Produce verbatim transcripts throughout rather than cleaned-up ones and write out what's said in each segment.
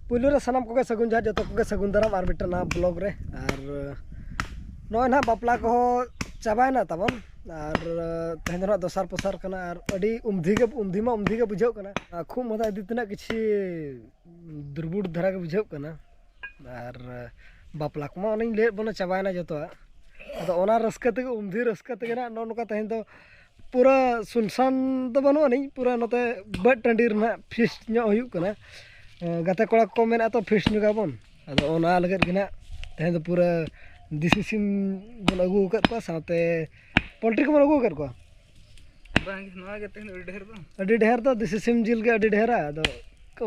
ᱯᱩᱭᱞᱩ ᱨᱮ ᱥᱟᱱᱟᱢ ᱠᱚᱜᱮ ᱥᱟᱹᱜᱩᱱ ᱡᱚᱦᱟᱨ, ᱡᱚᱛᱚ ᱠᱚᱜᱮ ᱥᱟᱹᱜᱩᱱ ᱫᱟᱨᱟᱢ ᱟᱨ ᱢᱤᱫᱴᱟᱝ ᱱᱟᱣᱟ ᱵᱞᱚᱜ ᱨᱮ᱾ ᱟᱨ ᱱᱚᱜᱼᱚᱭ ᱱᱟᱦᱟᱜ ᱵᱟᱯᱞᱟ ᱠᱚᱦᱚᱸ ᱪᱟᱵᱟᱭᱮᱱᱟ ᱛᱟᱵᱚᱱ, ᱟᱨ ᱛᱮᱦᱮᱧ ᱫᱚ ᱱᱟᱦᱟᱜ ᱫᱚᱥᱟᱨ ᱯᱚᱥᱟᱨ ᱠᱟᱱᱟ᱾ ᱟᱨ ᱟᱹᱰᱤ ᱩᱢᱫᱷᱤ ᱜᱮ, ᱩᱢᱫᱷᱤ ᱢᱟ ᱩᱢᱫᱷᱤ ᱜᱮ ᱵᱩᱡᱷᱟᱹᱜ ᱠᱟᱱᱟ᱾ ᱟᱨ ᱠᱷᱩᱵ ᱢᱚᱡᱟ ᱤᱫᱤ ᱛᱮᱱᱟᱜ ᱠᱤᱪᱷᱤ ᱫᱩᱨᱵᱩᱲ ᱫᱷᱟᱨᱟ ᱜᱮ ᱵᱩᱡᱷᱟᱹᱜ ᱠᱟᱱᱟ᱾ ᱟᱨ ᱵᱟᱯᱞᱟ ᱠᱚᱢᱟ ᱚᱱᱮᱧ ᱞᱟᱹᱭᱟᱫ ᱵᱚᱱᱟ ᱪᱟᱵᱟᱭᱮᱱᱟ ᱡᱚᱛᱚᱣᱟᱜ᱾ ᱟᱫᱚ ᱚᱱᱟ ᱨᱟᱹᱥᱠᱟᱹ ᱛᱮᱜᱮ, ᱩᱢᱫᱷᱤ ᱨᱟᱹᱥᱠᱟᱹ ᱛᱮᱜᱮ ᱱᱟᱦᱟᱜ ᱱᱚᱜᱼᱚ ᱱᱚᱝᱠᱟ ᱛᱮᱦᱮᱧ ᱫᱚ ᱯᱩᱨᱟᱹ ᱥᱩᱱᱥᱟᱱ ᱫᱚ ᱵᱟᱹᱱᱩᱜ ᱟᱹᱱᱤᱡ, ᱯᱩᱨᱟᱹ ᱱᱚᱛᱮ ᱵᱟᱹᱫᱽ ᱴᱟᱺᱰᱤ ᱨᱮ ᱱᱟᱦᱟᱜ ᱯᱷᱤᱥᱴ ᱧᱚᱜ ᱦᱩᱭᱩᱜ ᱠᱟᱱᱟ᱾ ᱮᱸ, ᱜᱟᱛᱮ ᱠᱚᱲᱟ ᱠᱚᱠᱚ ᱢᱮᱱᱟ ᱛᱚ ᱯᱷᱤᱥᱴ ᱧᱚᱜᱟᱵᱚᱱ᱾ ᱟᱫᱚ ᱚᱱᱟ ᱞᱟᱹᱜᱤᱫ ᱜᱮ ᱱᱟᱦᱟᱜ ᱛᱮᱦᱮᱧ ᱫᱚ ᱯᱩᱨᱟᱹ ᱫᱮᱥᱤ ᱥᱤᱢ ᱵᱚᱱ ᱟᱹᱜᱩ ᱟᱠᱟᱫ ᱠᱚᱣᱟ, ᱥᱟᱶᱛᱮ ᱯᱳᱞᱴᱨᱤ ᱠᱚᱵᱚᱱ ᱟᱹᱜᱩ ᱟᱠᱟᱫ ᱠᱚᱣᱟ᱾ ᱵᱟᱝ, ᱱᱚᱣᱟ ᱜᱮ ᱛᱮᱦᱮᱧ ᱫᱚ ᱟᱹᱰᱤ ᱰᱷᱮᱨ ᱫᱚ᱾ ᱟᱹᱰᱤ ᱰᱷᱮᱨ ᱫᱚ ᱫᱮᱥᱤ ᱥᱤᱢ ᱡᱤᱞ ᱜᱮ ᱟᱹᱰᱤ ᱰᱷᱮᱨᱟ᱾ ᱟᱫᱚ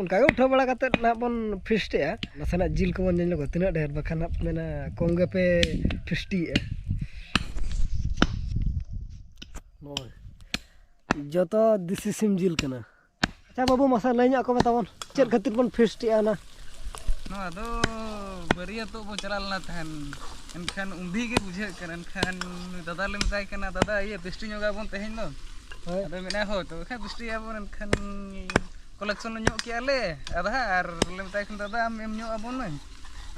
ᱚᱱᱠᱟ ᱜᱮ ᱩᱴᱷᱟᱹᱣ ᱵᱟᱲᱟ ᱠᱟᱛᱮᱫ ᱱᱟᱦᱟᱜ ᱵᱚᱱ ᱯᱷᱤᱥᱴᱮᱜᱼᱟ᱾ ᱱᱟᱥᱮᱱᱟᱜ ᱡᱤᱞ ᱠᱚᱵᱚᱱ ᱧᱮᱞ ᱧᱚᱜᱟ ᱛᱤᱱᱟᱹᱜ ᱰᱷᱮᱨ, ᱵᱟᱠᱷᱟᱱ ᱦᱟᱸᱜ ᱢᱮᱱᱟ ᱠᱚᱢ ᱜᱮᱯᱮ ᱯᱷᱤᱥᱴᱤᱭᱮᱜᱼᱟ᱾ ᱱᱚᱜᱼᱚᱭ ᱡᱚᱛᱚ ᱫᱮᱥᱤ ᱥᱤᱢ ᱡᱤᱞ ᱠᱟᱱᱟ᱾ ᱟᱪᱪᱷᱟ ᱵᱟᱹᱵᱩ, ᱢᱟᱥᱮ ᱞᱟᱹᱭ ᱧᱚᱜ ᱟᱠᱚ ᱢᱮ ᱛᱟᱵᱚᱱ, ᱪᱮᱫ ᱠᱷᱟᱹᱛᱤᱨ ᱵᱚᱱ ᱯᱷᱤᱥᱴᱮᱜᱼᱟ ᱚᱱᱟ? ᱱᱚᱣᱟ ᱫᱚ ᱵᱟᱹᱨᱭᱟᱹᱛᱚᱜ ᱵᱚ ᱪᱟᱞᱟᱣ ᱞᱮᱱᱟ ᱛᱟᱦᱮᱱ, ᱮᱱᱠᱷᱟᱱ ᱩᱱᱫᱤ ᱜᱮ ᱵᱩᱡᱷᱟᱹᱜ ᱠᱟᱱᱟ᱾ ᱮᱱᱠᱷᱟᱱ ᱩᱱᱤ ᱫᱟᱫᱟ ᱞᱮ ᱢᱮᱛᱟᱭ ᱠᱟᱱᱟ, "ᱫᱟᱫᱟ, ᱤᱭᱟᱹ ᱯᱷᱤᱥᱴᱤ ᱧᱚᱜᱟ ᱵᱚᱱ ᱛᱮᱦᱮᱧ ᱫᱚ?" ᱦᱳᱭ᱾ ᱟᱫᱚᱭ ᱢᱮᱱᱟ, "ᱦᱳᱭ, ᱛᱚᱵᱮ ᱠᱷᱟᱱ ᱯᱷᱤᱥᱴᱤᱭᱟᱵᱚᱱ, ᱮᱱᱠᱷᱟᱱ ᱠᱚᱞᱮᱠᱥᱚᱱ ᱧᱚᱜ ᱠᱮᱜᱼᱟ ᱞᱮ ᱟᱫᱷᱟ, ᱟᱨ ᱞᱮ ᱢᱮᱛᱟᱭ ᱠᱟᱱᱟ, 'ᱫᱟᱫᱟ, ᱟᱢ ᱮᱢ ᱧᱚᱜ ᱟᱵᱚᱱ ᱢᱮ,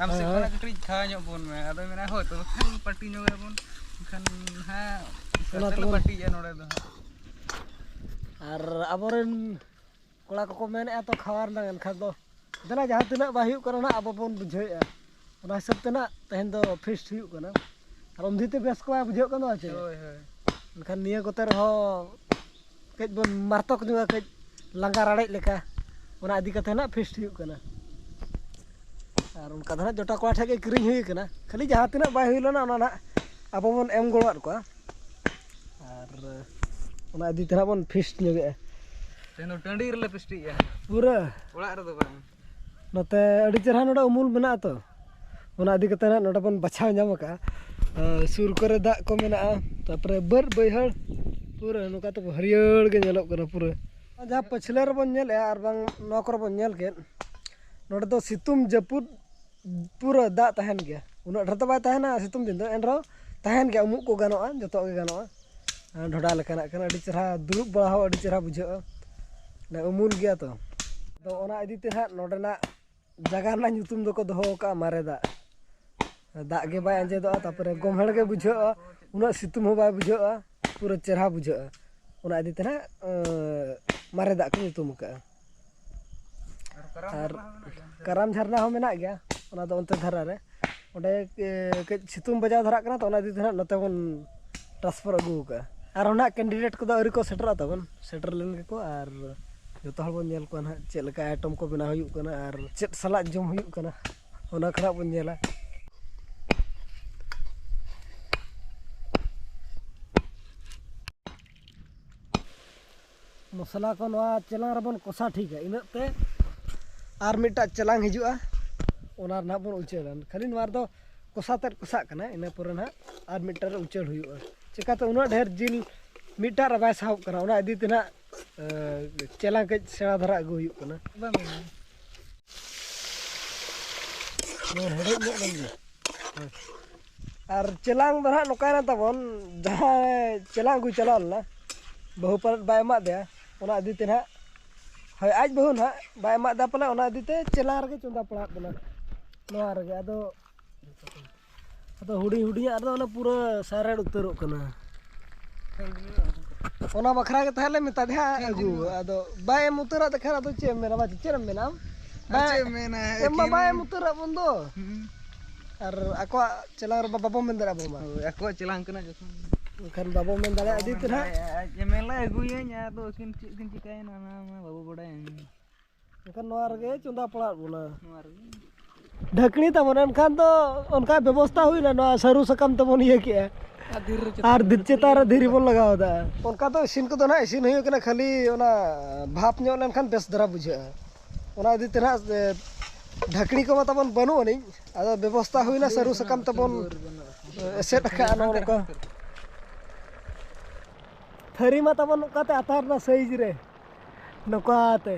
ᱟᱢ ᱥᱮᱫ ᱦᱳᱭ, ᱠᱷᱚᱱᱟᱜ ᱦᱳᱭ᱾ ᱠᱟᱹᱴᱤᱡ ᱠᱷᱟᱣᱟ ᱧᱚᱜ ᱵᱚᱱ ᱢᱮ.'" ᱟᱫᱚᱭ ᱢᱮᱱᱟ, "ᱦᱳᱭ, ᱛᱚᱵᱮ ᱠᱷᱟᱱ ᱯᱟᱨᱴᱤ ᱧᱚᱜᱟᱵᱚᱱ, ᱮᱱᱠᱷᱟᱱ ᱦᱟᱸᱜ ᱚᱱᱟ ᱠᱟᱛᱮ ᱞᱮ ᱛᱮᱵᱚᱱ ᱯᱟᱨᱴᱤᱭᱮᱜᱼᱟ ᱱᱚᱰᱮ ᱫᱚ ᱦᱟᱸᱜ᱾ ᱟᱨ ᱟᱵᱚᱨᱮᱱ ᱠᱚᱲᱟ ᱠᱚᱠᱚ ᱢᱮᱱᱮᱫᱼᱟ ᱛᱚ ᱠᱷᱟᱣᱟ ᱨᱮᱱᱟᱜ, ᱮᱱᱠᱷᱟᱱ ᱫᱚ ᱫᱮᱞᱟ ᱡᱟᱦᱟᱸ ᱛᱤᱱᱟᱹᱜ ᱵᱟᱭ ᱦᱩᱭᱩᱜ ᱠᱟᱱᱟ ᱱᱟᱜ ᱟᱵᱚ ᱵᱚᱱ ᱵᱩᱡᱷᱟᱹᱣᱮᱫᱼᱟ, ᱚᱱᱟ ᱦᱤᱥᱟᱹᱵ ᱛᱮ ᱱᱟᱜ ᱛᱮᱦᱮᱧ ᱫᱚ ᱯᱷᱤᱥᱴ ᱦᱩᱭᱩᱜ ᱠᱟᱱᱟ᱾ ᱟᱨ ᱩᱱᱫᱤ ᱛᱮ ᱵᱮᱥ ᱠᱚ ᱵᱟᱭ ᱵᱩᱡᱷᱟᱹᱜ ᱠᱟᱱ ᱫᱚ ᱪᱮ? ᱦᱳᱭ, ᱦᱳᱭ᱾ ᱮᱱᱠᱷᱟᱱ ᱱᱤᱭᱟᱹ ᱠᱚᱛᱮ ᱨᱮᱦᱚᱸ ᱠᱟᱹᱡ ᱵᱚᱱ ᱢᱟᱨᱛᱚᱠ ᱧᱚᱜᱟ, ᱠᱟᱹᱡ ᱞᱟᱸᱜᱟ ᱨᱟᱲᱮᱡ ᱞᱮᱠᱟ, ᱚᱱᱟ ᱤᱫᱤ ᱠᱟᱛᱮ ᱱᱟᱜ ᱯᱷᱤᱥᱴ ᱦᱩᱭᱩᱜ ᱠᱟᱱᱟ᱾ ᱟᱨ ᱚᱱᱠᱟ ᱫᱚ ᱱᱟᱜ ᱡᱚᱴᱟ ᱠᱚᱲᱟ ᱴᱷᱮᱱ ᱜᱮ ᱠᱤᱨᱤᱧ ᱦᱩᱭ ᱠᱟᱱᱟ, ᱠᱷᱟᱹᱞᱤ ᱡᱟᱦᱟᱸ ᱛᱤᱱᱟᱹᱜ ᱵᱟᱭ ᱦᱩᱭ ᱞᱮᱱᱟ ᱚᱱᱟ ᱱᱟᱜ ᱟᱵᱚ ᱵᱚᱱ ᱮᱢ ᱜᱚᱲᱚᱣᱟᱫ ᱠᱚᱣᱟ᱾ ᱟᱨ ᱚᱱᱟ ᱤᱫᱤ ᱛᱮ ᱱᱟᱜ ᱵᱚᱱ ᱯᱷᱤᱥᱴ ᱧᱚᱜᱮᱜᱼᱟ᱾ ᱛᱮᱦᱮᱧ ᱫᱚ ᱴᱟᱺᱰᱤ ᱨᱮᱞᱮ ᱯᱷᱤᱥᱴᱤᱭᱮᱜᱼᱟ᱾ ᱯᱩᱨᱟᱹ? ᱚᱲᱟᱜ ᱨᱮᱫᱚ ᱵᱟᱝ᱾ ᱱᱚᱛᱮ ᱟᱹᱰᱤ ᱪᱮᱦᱨᱟ ᱱᱚᱰᱮ ᱩᱢᱩᱞ ᱢᱮᱱᱟᱜᱼᱟ ᱛᱚ, ᱚᱱᱟ ᱤᱫᱤ ᱠᱟᱛᱮ ᱱᱟᱜ ᱱᱚᱰᱮ ᱵᱚᱱ ᱵᱟᱪᱷᱟᱣ ᱧᱟᱢ ᱟᱠᱟᱫᱼᱟ᱾ ᱟᱨ ᱥᱩᱨ ᱠᱚᱨᱮ ᱫᱟᱜ ᱠᱚ ᱢᱮᱱᱟᱜᱼᱟ, ᱛᱟᱨᱯᱚᱨᱮ ᱵᱟᱹᱫᱽ ᱵᱟᱹᱭᱦᱟᱹᱲ ᱯᱩᱨᱟᱹ ᱱᱚᱝᱠᱟ ᱛᱮ ᱦᱟᱹᱨᱭᱟᱹᱲ ᱜᱮ ᱧᱮᱞᱚᱜ ᱠᱟᱱᱟ ᱯᱩᱨᱟᱹ᱾ ᱡᱟᱦᱟᱸ ᱯᱟᱹᱪᱷᱞᱟᱹ ᱨᱮᱵᱚᱱ ᱧᱮᱞᱮᱜᱼᱟ ᱟᱨ ᱵᱟᱝ ᱱᱚᱣᱟ ᱠᱚᱨᱮ ᱵᱚᱱ ᱧᱮᱞ ᱠᱮᱫ, ᱱᱚᱰᱮ ᱫᱚ ᱥᱤᱛᱩᱝ ᱡᱟᱹᱯᱩᱫ ᱯᱩᱨᱟᱹ ᱫᱟᱜ ᱛᱟᱦᱮᱱ ᱜᱮᱭᱟ᱾ ᱩᱱᱟᱹᱜ ᱰᱷᱮᱨ ᱫᱚ ᱵᱟᱭ ᱛᱟᱦᱮᱱᱟ ᱥᱤᱛᱩᱝ ᱫᱤᱱ ᱫᱚ, ᱮᱱ ᱨᱮᱦᱚᱸ ᱛᱟᱦᱮᱱ ᱜᱮᱭᱟ, ᱩᱢᱩᱜ ᱠᱚ ᱜᱟᱱᱚᱜᱼᱟ, ᱡᱚᱛᱚᱣᱟᱜ ᱜᱮ ᱜᱟᱱᱚᱜᱼᱟ᱾ ᱰᱷᱚᱰᱟ ᱞᱮᱠᱟᱱᱟᱜ ᱠᱟᱱᱟ, ᱟᱹᱰᱤ ᱪᱮᱦᱨᱟ ᱫᱩᱲᱩᱵ ᱵᱟᱲᱟ ᱦᱚᱸ ᱟᱹᱰᱤ ᱪᱮᱦᱨᱟ ᱵᱩᱡᱷᱟᱹᱜᱼᱟ, ᱢᱟᱱᱮ ᱩᱢᱩᱞ ᱜᱮᱭᱟ ᱛᱚ᱾ ᱟᱫᱚ ᱚᱱᱟ ᱤᱫᱤ ᱛᱮ ᱦᱟᱸᱜ ᱱᱚᱰᱮᱱᱟᱜ ᱡᱟᱭᱜᱟ ᱨᱮᱱᱟᱜ ᱧᱩᱛᱩᱢ ᱫᱚᱠᱚ ᱫᱚᱦᱚ ᱟᱠᱟᱫᱼᱟ ᱢᱟᱨᱮ ᱫᱟᱜ᱾ ᱫᱟᱜ ᱜᱮ ᱵᱟᱭ ᱟᱸᱡᱮᱫᱚᱜᱼᱟ, ᱛᱟᱨᱯᱚᱨᱮ ᱜᱚᱢᱦᱮᱲ ᱜᱮ ᱵᱩᱡᱷᱟᱹᱜᱼᱟ, ᱩᱱᱟᱹᱜ ᱥᱤᱛᱩᱝ ᱦᱚᱸ ᱵᱟᱭ ᱵᱩᱡᱷᱟᱹᱜᱼᱟ, ᱯᱩᱨᱟᱹ ᱪᱮᱦᱨᱟ ᱵᱩᱡᱷᱟᱹᱜᱼᱟ᱾ ᱚᱱᱟ ᱤᱫᱤ ᱛᱮ ᱱᱟᱦᱟᱜ ᱢᱟᱨᱮ ᱫᱟᱜ ᱠᱚ ᱧᱩᱛᱩᱢ ᱟᱠᱟᱫᱼᱟ᱾ ᱟᱨ ᱠᱟᱨᱟᱢ ᱡᱷᱟᱨᱱᱟ ᱦᱚᱸ ᱢᱮᱱᱟᱜ ᱜᱮᱭᱟ, ᱚᱱᱟ ᱫᱚ ᱚᱱᱛᱮ ᱫᱷᱟᱨᱟ ᱨᱮ᱾ ᱚᱸᱰᱮ ᱠᱟᱹᱡ ᱥᱤᱛᱩᱝ ᱵᱟᱡᱟᱣ ᱫᱷᱟᱨᱟᱜ ᱠᱟᱱᱟ, ᱛᱚ ᱚᱱᱟ ᱤᱫᱤ ᱛᱮ ᱱᱟᱦᱟᱜ ᱱᱚᱛᱮ ᱵᱚᱱ ᱴᱨᱟᱱᱥᱯᱷᱟᱨ ᱟᱹᱜᱩ ᱟᱠᱟᱫᱼᱟ᱾ ᱟᱨ ᱚᱱᱟ ᱠᱮᱱᱰᱤᱰᱮᱴ ᱠᱚᱫᱚ ᱟᱹᱣᱨᱤ ᱠᱚ ᱥᱮᱴᱮᱨᱚᱜ ᱛᱟᱵᱚᱱ, ᱥᱮᱴᱮᱨ ᱞᱮᱱ ᱜᱮᱠᱚ ᱟᱨ ᱡᱚᱛᱚ ᱦᱚᱲ ᱵᱚᱱ ᱧᱮᱞ ᱠᱚᱣᱟ ᱱᱟᱦᱟᱜ ᱪᱮᱫ ᱞᱮᱠᱟ ᱟᱭᱴᱮᱢ ᱠᱚ ᱵᱮᱱᱟᱣ ᱦᱩᱭᱩᱜ ᱠᱟᱱᱟ ᱟᱨ ᱪᱮᱫ ᱥᱟᱞᱟᱜ ᱡᱚᱢ ᱦᱩᱭᱩᱜ ᱠᱟᱱᱟ, ᱚᱱᱟ ᱠᱚ ᱱᱟᱦᱟᱜ ᱵᱚᱱ ᱧᱮᱞᱟ᱾ ᱢᱚᱥᱞᱟ ᱠᱚ ᱱᱚᱣᱟ ᱪᱮᱞᱟᱝ ᱨᱮᱵᱚᱱ ᱠᱚᱥᱟ ᱴᱷᱤᱠᱟ, ᱤᱱᱟᱹᱜ ᱛᱮ ᱟᱨ ᱢᱤᱫᱴᱟᱜ ᱪᱮᱞᱟᱝ ᱦᱤᱡᱩᱜᱼᱟ, ᱚᱱᱟ ᱨᱮᱱᱟᱜ ᱵᱚᱱ ᱩᱪᱟᱹᱲᱟ᱾ ᱠᱷᱟᱹᱞᱤ ᱱᱚᱣᱟ ᱨᱮᱫᱚ ᱠᱚᱥᱟ ᱛᱮᱫ ᱠᱚᱥᱟᱜ ᱠᱟᱱᱟ, ᱤᱱᱟᱹ ᱯᱚᱨᱮ ᱱᱟᱦᱟᱜ ᱟᱨ ᱢᱤᱫᱴᱟᱝ ᱨᱮ ᱩᱪᱟᱹᱲ ᱦᱩᱭᱩᱜᱼᱟ᱾ ᱪᱤᱠᱟᱹᱛᱮ ᱩᱱᱟᱹᱜ ᱰᱷᱮᱨ ᱡᱤᱞ ᱢᱤᱫᱴᱟᱝ ᱨᱮ ᱵᱟᱭ ᱥᱟᱦᱚᱵ ᱠᱟᱱᱟ, ᱚᱱᱟ ᱤᱫᱤ ᱛᱮ ᱱᱟᱦᱟᱜ ᱪᱮᱞᱟᱝ ᱠᱟᱹᱡ ᱥᱮᱬᱟ ᱫᱷᱟᱨᱟ ᱟᱹᱜᱩ ᱦᱩᱭᱩᱜ ᱠᱟᱱᱟ᱾ ᱱᱚᱣᱟ ᱦᱮᱰᱮᱡ ᱧᱚᱜ ᱞᱮᱱ ᱜᱮ᱾ ᱦᱳᱭ᱾ ᱟᱨ ᱪᱮᱞᱟᱝ ᱫᱚ ᱱᱟᱦᱟᱜ ᱱᱚᱝᱠᱟᱭᱮᱱᱟ ᱛᱟᱵᱚᱱ, ᱡᱟᱦᱟᱸᱭ ᱪᱮᱞᱟᱝ ᱟᱹᱜᱩᱭ ᱪᱟᱞᱟᱣ ᱞᱮᱱᱟ, ᱵᱟᱹᱦᱩ ᱯᱟᱞᱮᱫ ᱵᱟᱭ ᱮᱢᱟᱫᱮᱭᱟ, ᱚᱱᱟ ᱤᱫᱤ ᱛᱮ ᱱᱟᱦᱟᱜ, ᱦᱳᱭ, ᱟᱡ ᱵᱟᱹᱦᱩ ᱱᱟᱦᱟᱜ ᱵᱟᱭ ᱮᱢᱟᱫᱮᱭᱟ ᱯᱟᱞᱮ, ᱚᱱᱟ ᱤᱫᱤ ᱛᱮ ᱪᱮᱞᱟᱝ ᱨᱮᱜᱮ ᱪᱚᱸᱫᱟ ᱯᱟᱲᱟᱜ ᱠᱟᱱᱟ ᱱᱚᱣᱟ ᱨᱮᱜᱮ᱾ ᱟᱫᱚ, ᱟᱫᱚ ᱦᱩᱰᱤᱧ ᱦᱩᱰᱤᱧᱟᱜ ᱨᱮᱫᱚ ᱚᱱᱟ ᱯᱩᱨᱟᱹ ᱥᱟᱨᱮᱲ ᱩᱛᱟᱹᱨᱚᱜ ᱠᱟᱱᱟ᱾ ᱚᱱᱟ ᱵᱟᱠᱷᱨᱟ ᱜᱮ ᱛᱟᱦᱞᱮ ᱢᱮᱛᱟ ᱫᱮᱭᱟ ᱦᱟᱸᱜ ᱟᱹᱜᱩ᱾ ᱟᱫᱚ ᱵᱟᱭ ᱮᱢ ᱩᱛᱟᱹᱨᱟᱜ ᱛᱮ ᱠᱷᱟᱱ ᱟᱫᱚ ᱪᱮᱫ ᱮᱢ ᱢᱮᱱᱟ? ᱵᱟᱝ, ᱪᱮᱫ ᱮᱢ ᱢᱮᱱᱟ? ᱟᱨ ᱵᱟᱭ ᱪᱮᱫ ᱮᱢ ᱢᱮᱱᱟ? ᱮᱢ ᱢᱟ ᱮᱠᱤ ᱵᱟᱭ ᱮᱢ ᱩᱛᱟᱹᱨᱟᱜ ᱵᱚᱱ ᱫᱚ᱾ ᱦᱩᱸ᱾ ᱟᱨ ᱟᱠᱚᱣᱟᱜ ᱪᱮᱞᱟᱝ ᱨᱮ ᱵᱟᱵᱚᱱ ᱢᱮᱱ ᱫᱟᱲᱮᱭᱟᱜᱼᱟ ᱟᱵᱚ ᱢᱟ᱾ ᱦᱳᱭ, ᱟᱠᱚᱣᱟᱜ ᱪᱮᱞᱟᱝ ᱠᱟᱱᱟ ᱡᱚᱠᱷᱚᱱ᱾ ᱮᱱᱠᱷᱟᱱ ᱵᱟᱵᱚᱱ ᱢᱮᱱ ᱫᱟᱲᱮᱭᱟᱜᱼᱟ ᱤᱫᱤ ᱛᱮ ᱱᱟᱦᱟᱜ᱾ ᱟᱡ ᱮᱢ ᱢᱮᱱ ᱞᱮ ᱟᱹᱜᱩᱭᱟᱹᱧ, ᱟᱫᱚ ᱟᱹᱠᱤᱱ ᱪᱮᱫ ᱠᱤᱱ ᱪᱤᱠᱟᱹᱭᱟ ᱚᱱᱟ ᱢᱟ ᱵᱟᱵᱚ ᱵᱟᱲᱟᱭᱟ᱾ ᱮᱱᱠᱷᱟᱱ ᱱᱚᱣᱟ ᱨᱮᱜᱮ ᱪᱚᱸᱫᱟ ᱯᱟᱲᱟᱜ ᱵᱚᱱᱟ᱾ ᱱᱚᱣᱟ ᱨᱮᱜᱮ᱾ ᱰᱷᱟᱹᱠᱱᱤ ᱛᱟᱵᱚᱱ, ᱮᱱᱠᱷᱟᱱ ᱫᱚ ᱚᱱᱠᱟ ᱵᱮᱵᱚᱥᱛᱷᱟ ᱦᱩᱭᱱᱟ, ᱱᱚᱣᱟ ᱥᱟᱹᱨᱩ ᱥᱟᱠᱟᱢ ᱛᱮᱵᱚᱱ ᱤᱭᱟᱹ ᱠᱮᱜᱼᱟ᱾ ᱟᱨ ᱫᱷᱤᱨᱤ ᱨᱮ ᱟᱨ ᱪᱮᱛᱟᱱ ᱫᱷᱤᱨᱤ ᱨᱮ ᱪᱮᱛᱟᱱ ᱨᱮ ᱫᱷᱤᱨᱤ ᱵᱚᱱ ᱞᱟᱜᱟᱣ ᱮᱫᱟ᱾ ᱚᱱᱠᱟ ᱫᱚ ᱤᱥᱤᱱ ᱠᱚᱫᱚ ᱱᱟᱦᱟᱜ ᱤᱥᱤᱱ ᱦᱩᱭᱩᱜ ᱠᱟᱱᱟ, ᱠᱷᱟᱹᱞᱤ ᱚᱱᱟ ᱵᱷᱟᱯ ᱧᱚᱜ ᱞᱮᱱᱠᱷᱟᱱ ᱵᱮᱥ ᱫᱷᱟᱨᱟ ᱵᱩᱡᱷᱟᱹᱜᱼᱟ᱾ ᱚᱱᱟ ᱤᱫᱤ ᱛᱮ ᱱᱟᱦᱟᱜ, ᱮ, ᱰᱷᱟᱹᱠᱱᱤ ᱠᱚᱢᱟ ᱛᱟᱵᱚᱱ ᱵᱟᱹᱱᱩᱜ ᱟᱹᱱᱤᱡ, ᱟᱫᱚ ᱵᱮᱵᱚᱥᱛᱷᱟ ᱦᱩᱭᱱᱟ, ᱥᱟᱹᱨᱩ ᱥᱟᱠᱟᱢ ᱛᱮᱵᱚᱱ, ᱮ, ᱮᱥᱮᱫ ᱟᱠᱟᱫᱼᱟ ᱱᱚᱜᱼᱚ ᱱᱚᱝᱠᱟ᱾ ᱛᱷᱟᱹᱨᱤ ᱢᱟ ᱛᱟᱵᱚᱱ ᱱᱚᱝᱠᱟᱛᱮ ᱟᱛᱟᱨ ᱨᱮᱱᱟᱜ ᱥᱟᱭᱤᱡᱽ ᱨᱮ, ᱱᱚᱝᱠᱟᱛᱮ᱾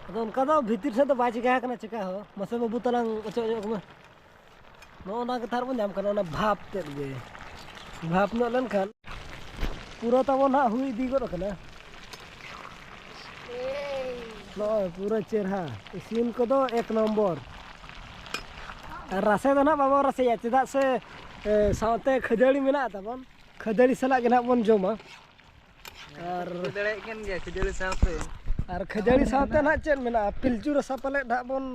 ᱟᱫᱚ ᱚᱱᱠᱟ ᱫᱚ ᱵᱷᱤᱛᱤᱨ ᱥᱮᱫ ᱫᱚ ᱵᱟᱭ ᱪᱤᱠᱟ ᱟᱠᱟᱱᱟ ᱪᱤᱠᱟ ᱦᱚᱸ᱾ ᱢᱟᱥᱮ ᱵᱟᱹᱵᱩ ᱛᱟᱞᱟᱝ ᱚᱪᱚᱜ ᱧᱚᱜ ᱠᱚᱢᱮ᱾ ᱱᱚᱜᱼᱚ ᱱᱚᱣᱟ ᱜᱮ ᱛᱟᱨ ᱵᱚᱱ ᱧᱟᱢ ᱠᱟᱱᱟ, ᱚᱱᱟ ᱵᱷᱟᱯ ᱛᱮᱫ ᱜᱮ᱾ ᱵᱷᱟᱯ ᱧᱚᱜ ᱞᱮᱱᱠᱷᱟᱱ ᱯᱩᱨᱟᱹ ᱛᱟᱵᱚᱱ ᱦᱟᱸᱜ ᱦᱩᱭ ᱤᱫᱤ ᱜᱚᱫ ᱟᱠᱟᱱᱟ᱾ ᱱᱚᱜᱼᱚᱭ ᱯᱩᱨᱟᱹ ᱪᱮᱨᱦᱟ, ᱤᱥᱤᱱ ᱠᱚᱫᱚ ᱮᱠ ᱱᱚᱢᱵᱚᱨ᱾ ᱟᱨ ᱨᱟᱥᱮ ᱫᱚ ᱱᱟᱦᱟᱜ ᱵᱟᱵᱚᱱ ᱨᱟᱥᱮᱭᱟ, ᱪᱮᱫᱟᱜ ᱥᱮ ᱮ, ᱥᱟᱶᱛᱮ ᱠᱷᱟᱹᱡᱟᱹᱲᱤ ᱢᱮᱱᱟᱜ ᱛᱟᱵᱚᱱ, ᱠᱷᱟᱹᱡᱟᱹᱲᱤ ᱥᱟᱞᱟᱜ ᱜᱮ ᱱᱟᱦᱟᱜ ᱵᱚᱱ ᱡᱚᱢᱟ᱾ ᱟᱨ ᱦᱩᱭ ᱫᱟᱲᱮᱭᱟᱜ ᱠᱟᱱ ᱜᱮᱭᱟ ᱠᱷᱟᱹᱡᱟᱹᱲᱤ ᱥᱟᱶᱛᱮ᱾ ᱟᱨ ᱠᱷᱟᱹᱡᱟᱹᱲᱤ ᱥᱟᱶᱛᱮ ᱱᱟᱦᱟᱜ ᱪᱮᱫ ᱢᱮᱱᱟᱜᱼᱟ? ᱯᱤᱞᱪᱩ ᱨᱟᱥᱟ ᱯᱟᱞᱮᱫ ᱱᱟᱦᱟᱜ ᱵᱚᱱ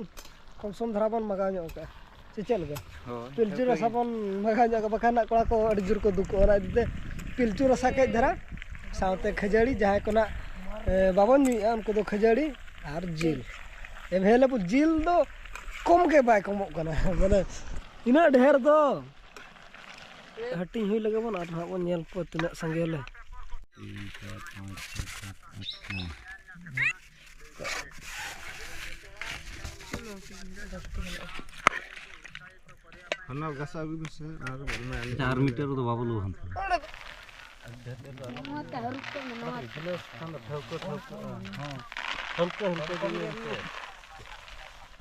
ᱠᱚᱢ ᱥᱚᱢ ᱫᱷᱟᱨᱟ ᱵᱚᱱ ᱢᱟᱜᱟᱣ ᱧᱚᱜ ᱠᱟᱜᱼᱟ, ᱥᱮ ᱪᱮᱫ ᱞᱮᱠᱟ? ᱦᱳᱭ, ᱯᱤᱞᱪᱩ ᱴᱷᱟᱹᱣᱠᱟᱹ ᱨᱟᱥᱟ ᱜᱮ᱾ ᱵᱚᱱ ᱢᱟᱜᱟᱣ ᱧᱚᱜ ᱠᱟᱜᱼᱟ, ᱵᱟᱠᱷᱟᱱ ᱱᱟᱦᱟᱜ ᱠᱚᱲᱟ ᱠᱚ ᱟᱹᱰᱤ ᱡᱳᱨ ᱠᱚ ᱫᱩᱠᱚᱜᱼᱟ᱾ ᱚᱱᱟ ᱤᱫᱤ ᱛᱮ ᱯᱤᱞᱪᱩ ᱨᱟᱥᱟ ᱠᱟᱹᱡ ᱫᱷᱟᱨᱟ ᱥᱟᱶᱛᱮ ᱠᱷᱟᱹᱡᱟᱹᱲᱤ, ᱡᱟᱦᱟᱸᱭ ᱠᱚ ᱱᱟᱦᱟᱜ ᱮ, ᱵᱟᱵᱚᱱ ᱧᱩᱭᱮᱫᱼᱟ, ᱩᱱᱠᱩ ᱫᱚ ᱠᱷᱟᱹᱡᱟᱹᱲᱤ ᱟᱨ ᱡᱤᱞ᱾ ᱮᱵᱷᱮᱞᱮᱵᱚᱞ ᱡᱤᱞ ᱫᱚ ᱠᱚᱢ ᱜᱮ ᱵᱟᱭ ᱠᱚᱢᱚᱜ ᱠᱟᱱᱟ, ᱢᱟᱱᱮ ᱤᱱᱟᱹᱜ ᱰᱷᱮᱨ ᱫᱚ᱾ ᱦᱟᱹᱴᱤᱧ ᱦᱩᱭ ᱞᱮᱜᱮ ᱵᱚᱱ ᱟᱨ ᱱᱟᱦᱟᱜ ᱵᱚᱱ ᱧᱮᱞ ᱠᱚᱣᱟ ᱛᱤᱱᱟᱹᱜ ᱥᱟᱸᱜᱮ ᱞᱮ᱾ ᱦᱟᱱᱟ ᱜᱷᱟᱥᱟᱣ ᱟᱹᱜᱩᱭ ᱢᱮᱥᱮ ᱟᱨ ᱵᱟᱝ ᱢᱮ ᱟᱞᱮ ᱟᱪᱪᱷᱟ, ᱟᱨ ᱢᱤᱴᱟᱨ ᱫᱚ ᱵᱟᱵᱚ ᱞᱩ ᱦᱟᱱᱛᱮ᱾ ᱱᱚᱣᱟ ᱛᱮ ᱦᱟᱹᱨᱩᱵ ᱠᱚᱜ ᱢᱮ, ᱱᱚᱣᱟ ᱛᱮ᱾ ᱴᱷᱟᱹᱣᱠᱟᱹ, ᱴᱷᱟᱹᱣᱠᱟᱹ, ᱦᱮᱸ᱾ ᱦᱟᱹᱞᱠᱟᱹ, ᱦᱟᱹᱞᱠᱟᱹ ᱜᱮ ᱤᱭᱟᱹ ᱠᱚ᱾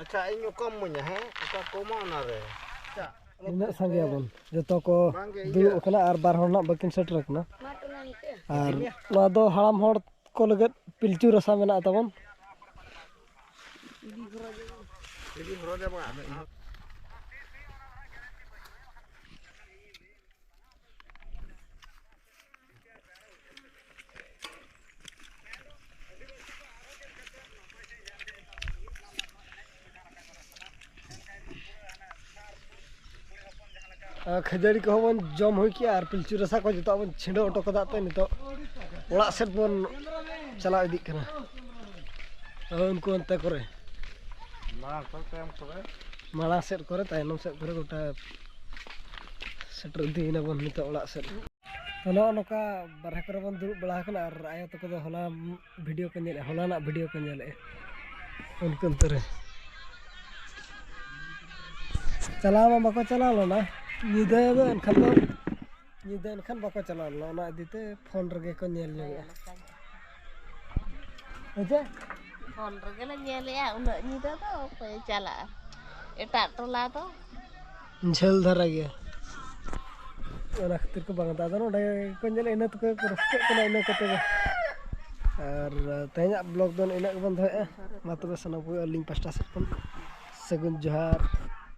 ᱟᱪᱪᱷᱟ, ᱤᱧ ᱚᱠᱟᱢ ᱤᱢᱟᱹᱧᱟ, ᱦᱮᱸ? ᱚᱠᱟ ᱠᱚ ᱮᱢᱟ ᱚᱱᱟ ᱨᱮ? ᱱᱤᱱᱟᱹᱜ ᱥᱟᱸᱜᱮ ᱟᱵᱚᱱ ᱡᱚᱛᱚ ᱠᱚ ᱵᱟᱝᱜᱮ, ᱤᱭᱟᱹ᱾ ᱫᱩᱲᱩᱵ ᱟᱠᱟᱱᱟ ᱟᱨ ᱵᱟᱨ ᱦᱚᱲ ᱱᱟᱜ ᱵᱟᱹᱠᱤᱱ ᱥᱮᱴᱮᱨ ᱟᱠᱟᱱᱟ᱾ ᱟᱨ ᱱᱚᱣᱟ ᱫᱚ ᱦᱟᱲᱟᱢ ᱦᱚᱲ ᱠᱚ ᱞᱟᱹᱜᱤᱫ ᱯᱤᱞᱪᱩ ᱨᱟᱥᱟ ᱢᱮᱱᱟᱜ ᱛᱟᱵᱚᱱ᱾ ᱟᱨ ᱠᱷᱟᱹᱡᱟᱹᱲᱤ ᱠᱚᱦᱚᱸ ᱵᱚᱱ ᱡᱚᱢ ᱦᱩᱭ ᱠᱮᱜᱼᱟ ᱟᱨ ᱯᱤᱞᱪᱩ ᱨᱟᱥᱟ ᱠᱚ ᱡᱚᱛᱚᱣᱟᱜ ᱵᱚᱱ ᱪᱷᱤᱸᱰᱟᱹᱣ ᱦᱚᱴᱚ ᱠᱟᱫᱟ᱾ ᱛᱚ, ᱱᱤᱛᱚᱜ ᱚᱲᱟᱜ ᱥᱮᱫ ᱵᱚᱱ ᱪᱟᱞᱟᱣ ᱤᱫᱤᱜ ᱠᱟᱱᱟ᱾ ᱦᱳᱭ, ᱩᱱᱠᱩ ᱚᱱᱛᱮ ᱠᱚᱨᱮ, ᱢᱟᱲᱟᱝ ᱥᱮᱫ ᱠᱚᱨᱮ, ᱛᱟᱭᱚᱢ ᱥᱮᱫ ᱠᱚᱨᱮ, ᱛᱟᱭᱚᱢ ᱥᱮᱫ ᱠᱚᱨᱮ, ᱛᱟᱭᱱᱚᱢ ᱥᱮᱫ ᱠᱚᱨᱮ ᱜᱚᱴᱟ ᱥᱮᱴᱮᱨ ᱤᱫᱤᱭᱮᱱᱟ ᱵᱚᱱ ᱱᱤᱛᱚᱜ ᱚᱲᱟᱜ ᱥᱮᱫ᱾ ᱛᱚ, ᱱᱚᱜᱼᱚ ᱱᱚᱝᱠᱟ ᱵᱟᱨᱦᱮ ᱠᱚᱨᱮ ᱵᱚᱱ ᱫᱩᱲᱩᱵ ᱵᱟᱲᱟ ᱟᱠᱟᱱᱟ ᱟᱨ ᱟᱭᱳ ᱛᱟᱠᱚ ᱫᱚ ᱦᱚᱞᱟ ᱵᱷᱤᱰᱤᱭᱳ ᱠᱚ ᱧᱮᱞᱮᱫᱼᱟ, ᱦᱚᱞᱟᱱᱟᱜ ᱵᱷᱤᱰᱤᱭᱳ ᱠᱚ ᱧᱮᱞᱮᱫᱼᱟ᱾ ᱩᱱᱠᱩ ᱚᱱᱛᱮ ᱨᱮ ᱪᱟᱞᱟᱣ ᱢᱟ ᱵᱟᱠᱚ ᱪᱟᱞᱟᱣ ᱞᱮᱱᱟ, ᱧᱤᱫᱟᱹ ᱫᱚ ᱮᱱᱠᱷᱟᱱ ᱫᱚ, ᱧᱤᱫᱟᱹ ᱮᱱᱠᱷᱟᱱ ᱵᱟᱠᱚ ᱪᱟᱞᱟᱣ ᱞᱮᱱᱟ, ᱚᱱᱟ ᱤᱫᱤ ᱛᱮ ᱯᱷᱳᱱ ᱨᱮᱜᱮ ᱠᱚ ᱧᱮᱞ ᱧᱚᱜᱮᱫᱼᱟ᱾ ᱦᱮᱸ ᱪᱮ? ᱯᱷᱳᱱ ᱨᱮᱜᱮ ᱞᱮ ᱧᱮᱞᱮᱫᱼᱟ, ᱩᱱᱟᱹᱜ ᱧᱤᱫᱟᱹ ᱫᱚ ᱚᱠᱚᱭᱮ ᱪᱟᱞᱟᱜᱼᱟ ᱮᱴᱟᱜ ᱴᱚᱞᱟ ᱫᱚ? ᱡᱷᱟᱹᱞ ᱫᱷᱟᱨᱟ ᱜᱮᱭᱟ, ᱚᱱᱟ ᱠᱷᱟᱹᱛᱤᱨ ᱠᱚ ᱵᱟᱝ ᱫᱟ᱾ ᱟᱫᱚ ᱱᱚᱰᱮ ᱠᱚ ᱧᱮᱞᱮᱫ, ᱤᱱᱟᱹ ᱛᱮᱠᱚ ᱨᱟᱹᱥᱠᱟᱹᱜ ᱠᱟᱱᱟ, ᱤᱱᱟᱹ ᱠᱚᱛᱮ ᱜᱮ᱾ ᱟᱨ ᱛᱮᱦᱮᱧᱟᱜ ᱵᱞᱚᱜ ᱫᱚ ᱤᱱᱟᱹᱜ ᱜᱮᱵᱚᱱ ᱫᱚᱦᱚᱭᱮᱫᱼᱟ᱾ ᱢᱟ ᱛᱚᱵᱮ ᱥᱟᱱᱟᱢ ᱠᱚᱜᱮ ᱟᱹᱞᱤᱧ ᱯᱟᱥᱴᱟ ᱥᱮᱫ ᱠᱷᱚᱱ ᱥᱟᱹᱜᱩᱱ ᱡᱚᱦᱟᱨ᱾